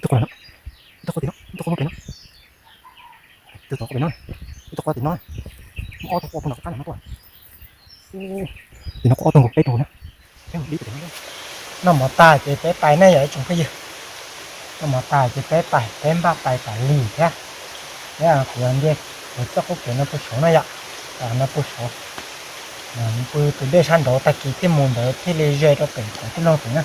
Tus qub no, tus qub tim no, tus qub muaj pem no, tus qub tim no, muaj ob tug qub puag nram qab no tuaj. Tim no kuj ob tug nkaus peb tug na. Noj mov tag ces peb pais ne yom ib tsoom phooj ywg. Noj mov tag ces peb pais, peb npaj pais pais lis thiab. Thiab kuv nce, kuv txoj qub kev no puag saud na yom. No puag saud, pw tus dej sab nraud tag kis thiaj mus ntawd thiaj li ze rau pem qhov tij laug pem na.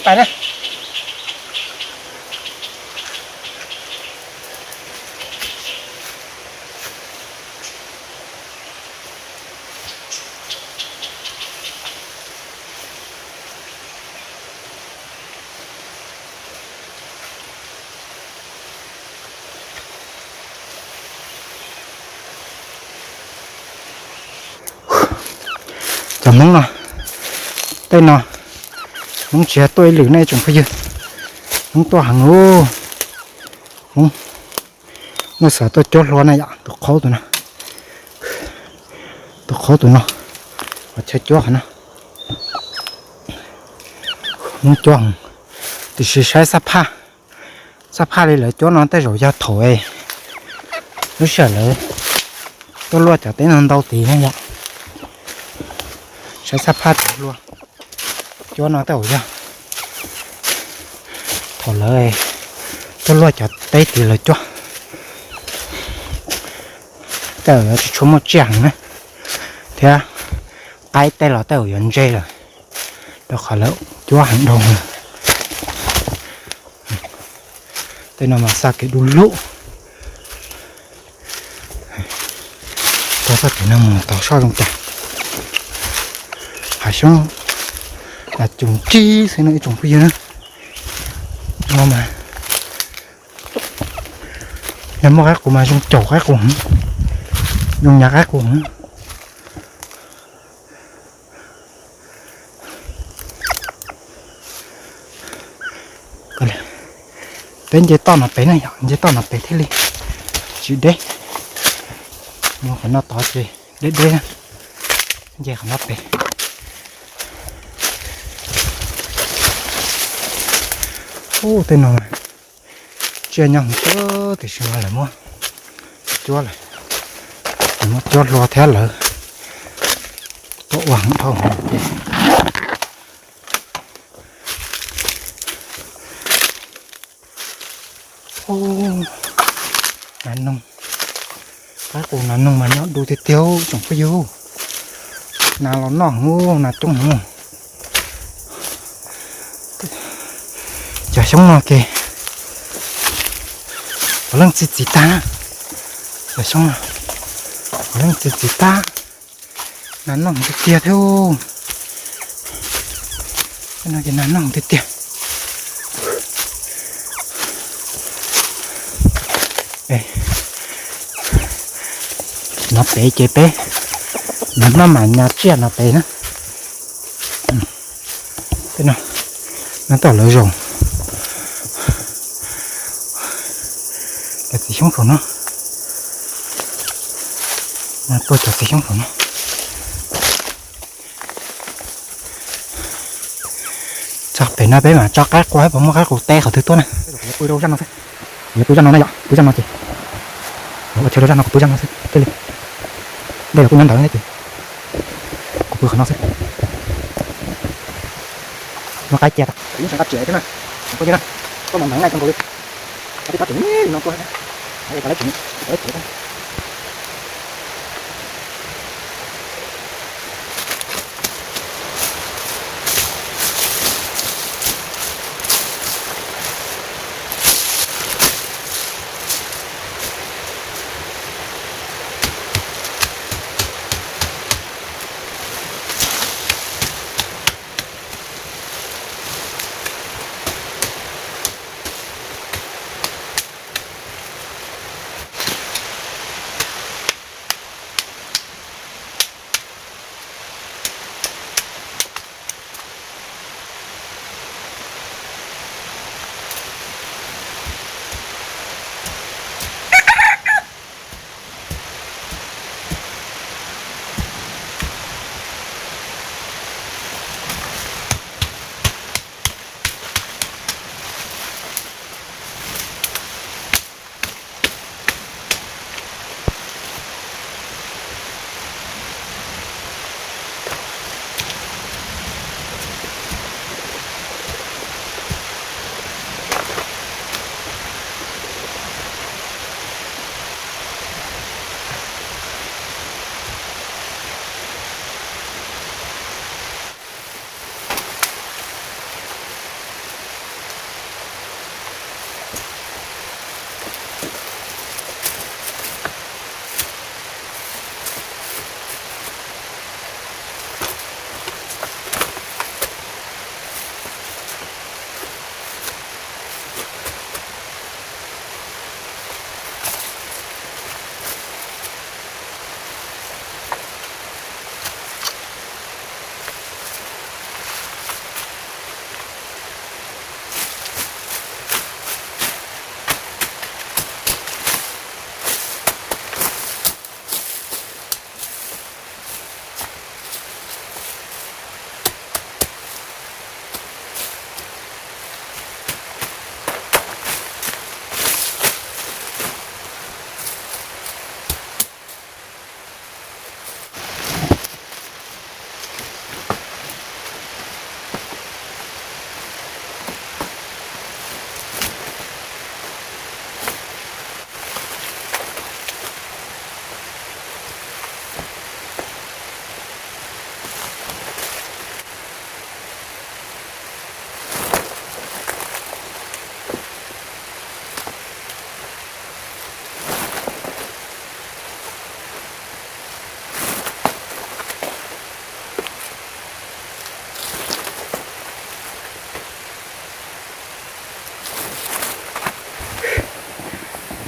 Pais na. Cov Hmoob no, tej no Hmoob tsis yog tuaj ib lwm nej tsoom phooj ywg, Hmoob tuaj heev ub. Hmoob, muaj xav tuaj cuab hlua na yom, tus qhaub tus no, tus qhaub tus no, qhov chaw cuab qhov no. Hmoob cuab heev, tiam sis saib xab phaj, xab phaj li lawv cuab no tej zaum yog thaum lub sij hawm lawv tuaj luaj cov teb no ntau tid na yom. Saib xab phaj cov hlua cuab no tej zaum yog thaum lawv tuaj luaj cov teb tid lawv cuab. Tej zaum yuav tsis tshua muaj tsiaj heev na, thiab qaib tej los tej zaum yuav ntse lawm, rau qhov lawv cuab heev dhau. Tej no mas xa kev du lug. Tau txoj kev no mus tau soj zoo cas. Hav xyoob mas coob tib xwb no ib tsoom phooj ywg na. No mas yog muaj qaib qus mas zoo caum qaib qus heev, zoo nyav qaib qus heev. Peb nce toj no pem na yom, nce toj no pem thiaj li tsis deb. Mus qhov no tod ces deb deb, nce qhov no pem. Ub, tej no tsiaj nyob hauv, tiam sis mas lawv muab cuab lawm, lawv muab cuab hlua thiab lawv tuaj ua heev dhau ces Nas noog, qaib qus nas noog mas nyob du tiag tiag tsoom phooj ywg. Nas los noj heev, nas coob heev. Cov xyoob no ces puav leej txi txiv tag. Cov xyoob no puav leej txi txiv tag. Nas noog tiag tiag thiab. Tej no ces nas noog tiag tiag. No pem ces peb nag hmab mam nyas tsiaj no pem na. Tej no, no tom lawv zaum. Cov txiv xyoob saum no, tuaj cov txiv xyoob saum no. Tso pem no peb mam tso qaib qua, puas muaj qaib qus teb qhov twg tuaj na. Yuav pw zaj no na yom, pw zaj no ces, ua chaw rau zaj no, kuv pw zaj no xwb thiaj li, dej los kuj nyob ntawd thiab ces. Pw qhov no xwb. Muab qaib cia tag, yeej tseem nqa riam thiab na. Koj yeej na, koj mos meev na zoo nkaus li. Koj tib rab riam no tua, riam.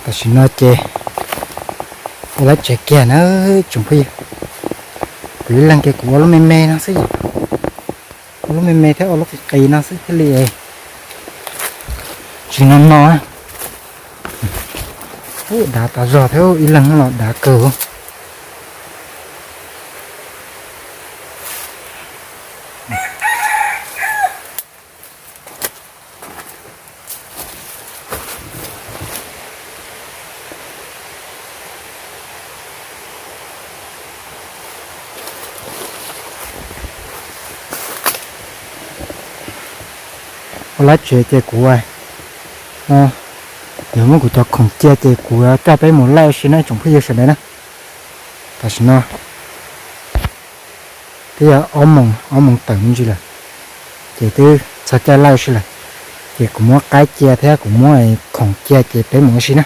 Tam sim no ces ua lab tsev kiag na tsoom phooj ywg. Kuv ib leeg ces kuv ua lub me me no xwb, ua lub me me thiab ua lub qis qis no xwb thiaj li tsis no no. Ub, dav tas zog thiab, ib leeg los dav kawg. Ua lab tsev ces kuv yuav muab kuv cov khoom cia ces kuv coj peb mus laij ua si na tsoom phooj ywg sawv daws na. Tam sim no twb yog ob moos, ob moos tawm me ntsis lawm, ces twb txog caij laij ua si lawm. Ces kuv muab qaib cia thiab kuv muab khoom cia ces peb mus ua si na.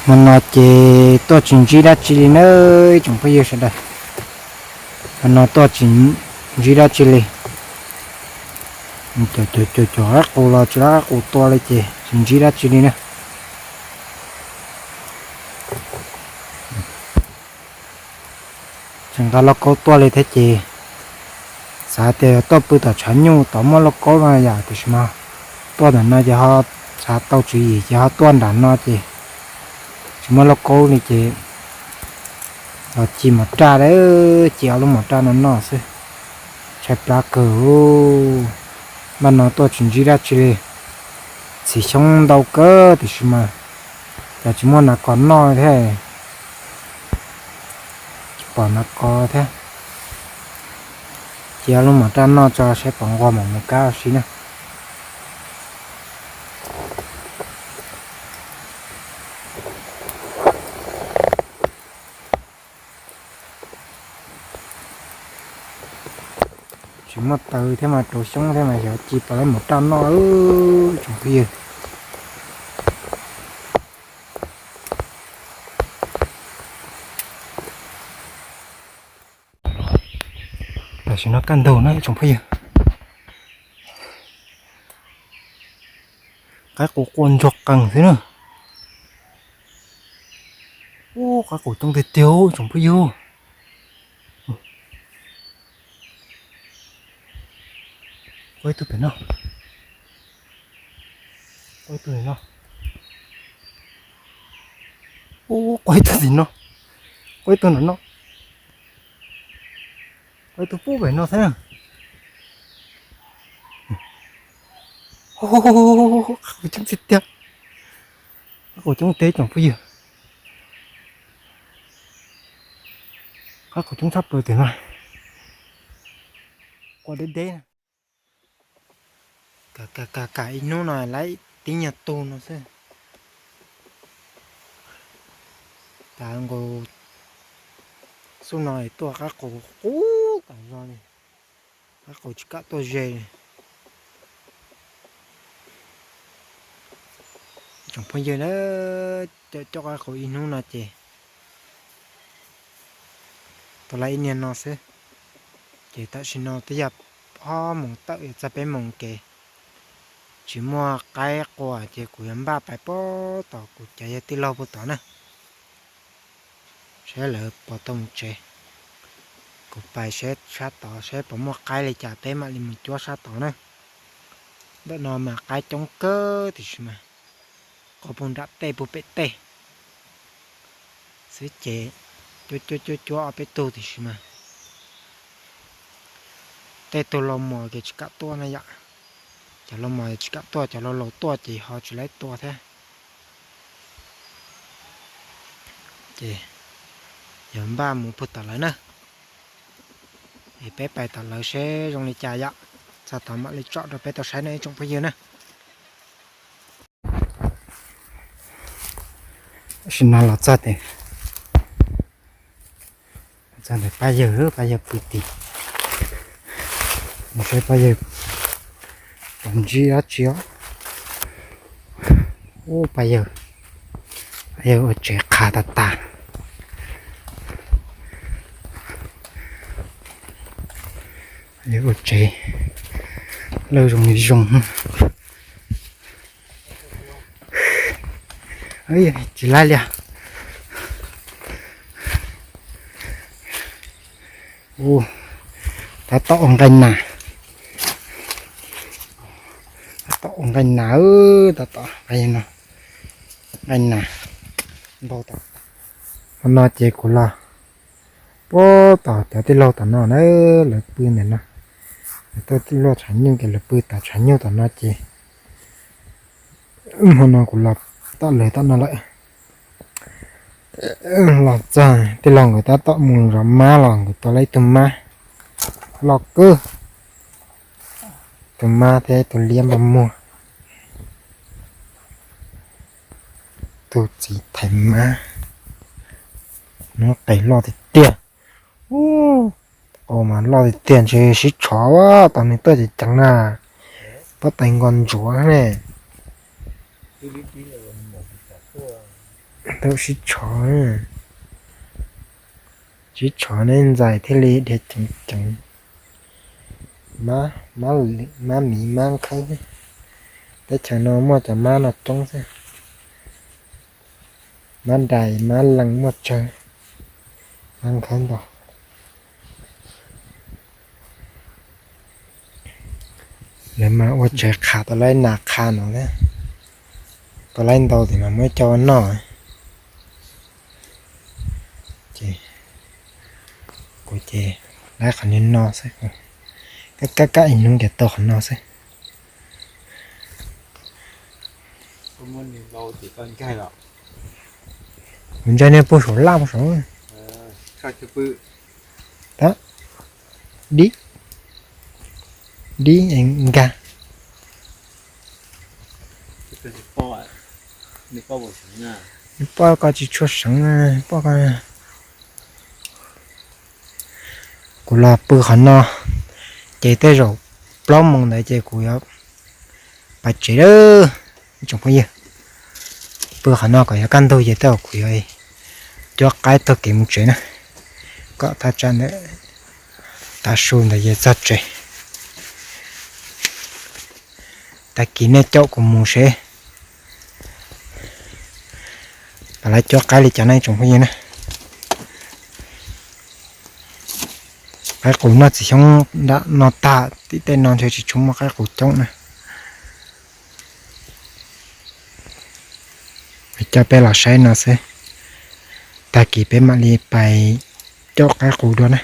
Hmo no ces tuaj tsis ntsib dab tsi li na, ib tsoom phooj ywg sawv daws. Hmo no tuaj tsis ntsib dab tsi li. Cov qaib qus los tsis, qaib qus tua li ces tsis ntsib dab tsi li na. Tseem nqa lauj kaub tuaj li thiab ces xav tias tuaj pw tom tshav nyuj tod muaj lauj kaub no yom, tiam sis mas tuaj ntawm no ces ho xav tau tswv yim ces ho tuaj nram no ces tsis muaj lauj kaub li ces los ci mov raj, ci ob lub mov raj no noj xwb. Tshaib plab kawg. Npaj no tuaj tsis ntsib dab tsi li. Txiv xyoob ntau kawg tiam sis mas cas tsis muaj nas kos noj thiab. Tsis pom nas kos thiab. Ci ob lub mov raj noj tso saib puas nquag mov mus kab ua si na. Tsis muaj taws thiab mas rau xyoob thiab mas xyov ci puas tau mov raj noj, tsoom phooj ywg. Tam sim no kaj ntug na tsoom phooj ywg. Qaib qus quaj ntsuag qees xwb na. Ub, qaib qus coob tiag tiag tsoom phooj ywg. Quaj ib tug pem no. Quaj ib tug no. Ub, quaj ib tug tim no. Quaj ib tug nram no. Quaj ib tug pub pem no thiab na. Qaib qus coob tiag tiag. Qaib qus coob tiag tsoom phooj ywg. Qaib qus coob tshaj plaws tiag no. Quaj deb deb na. Kam kam kam ib hnub no lawv tib nyuag tug no xwb. Tas nkaus xub no tuaj qaib qus qub tas zog li. Qaib qus tsis kam tuaj ze li. Tsoom phooj ywg na, coj coj qaib qus ib hnub no ces tau lawv ib niag no xwb. Ces tam sim no twb yog ob moos tawm yuav txog peb moos kev, tsis muaj qaib qua ces kuv yuav npaj pais puag tom kuv cov yawg tij laug puag tod na, saib lawv puas tau mus tsev. Kuv pais saib sab tod saib puas muaj qaib li cas peb mam li mus cuab sab tod na. Ntawm no mas qaib coob kawg tiam sis mas qua puag nram tej puag pem tej xwb ces cuab cuab cuab cuab ob peb tug tiam sis mas tej tug los mos ces tsis kam tuaj na yom. Cov los mos tsis kam tuaj, cov laus laus tuaj ces ho tsis laib tua thiab. Ces yog npaj mus puag tom lawv na, es peb pais tom lawv seb zoo li cas yom, txog tod mam li tsom rau peb tau saib no ib tsoom phooj ywg na. Tam sim no los txog tes, txog tes pab yawg, pab yawg pw tim, saib pab yawg puas ntsib dab tsi os. Ub, pab yawg, pab yawg ua tsev qhav tas tas. Yawg ua tsev lawj zoo li zoo. Tsis laib li. Tab tom ua nqaij nas, tab tom ua nqaij nas, tab tom nqaij no, nqaij nas ntau tas. Hmo no ces kuv los puag tom cov tij laug tom no na, lawv pw ntawm no, lawv tuaj luaj tshav nyuj ces lawv pw tom tshav nyuj tom no ces hmo no kuv los tom lawv tom no lawm. Los txog tij laug nkawd tab tom mus zov mab los nkawd tua tau ib tug mab loj kawg, tus mab thiab tus liab npag muag, tus txiv thaiv mab, hnub qes loj tiag tiag. Qau mas loj tiag tiag ntshe sib tshov tau nws tuaj ceev ceev na, pob tais nkos ntsuav ne. Ib pliag, ib pliag, Tau sib tshov, sib tshov ne ntxais thiaj li dhia ceev ceev. Mab miv mab nkhawb, teb chaws no muaj cov mab no coob xwb. Mab dais mab lees muaj tsawg, mab nkhawb ntau. Lawv mas ua tsev qhav tau laib nas qha no, tau laib ntau tes mas muab coj ua noj. Ces kuv ces laib qhov niag no xwb, kab kab ib hnub ces tau qhov no xwb. Kuv ntsia niag puag saum laj puag saud. Dib, dib nkag. Poj ko tsis tshua seev, poj ko. Kuv los pw qhov no, ces tej zaum plaub moos ntawd ces kuv yuav pais tsev lawm. Tsoom phooj ywg, pw qhov no kom yuav kaj ntug ces tej zaum kuv yuav cuab qaib taug kev mus tsev na. Kom thaj tsam ntawd tav su ntawd ces txog tsev. Tag kis nej caum kuv mus seb pom lawv cuab qaib li cas na tsoom phooj ywg na. Qaib qus noj txiv xyoob nram no tag, tim tej no ntshe tsis tshua muaj qaib qus coob na. Coj peb los saib no xwb, tag kis peb mam li pais caum qaib qus dua na.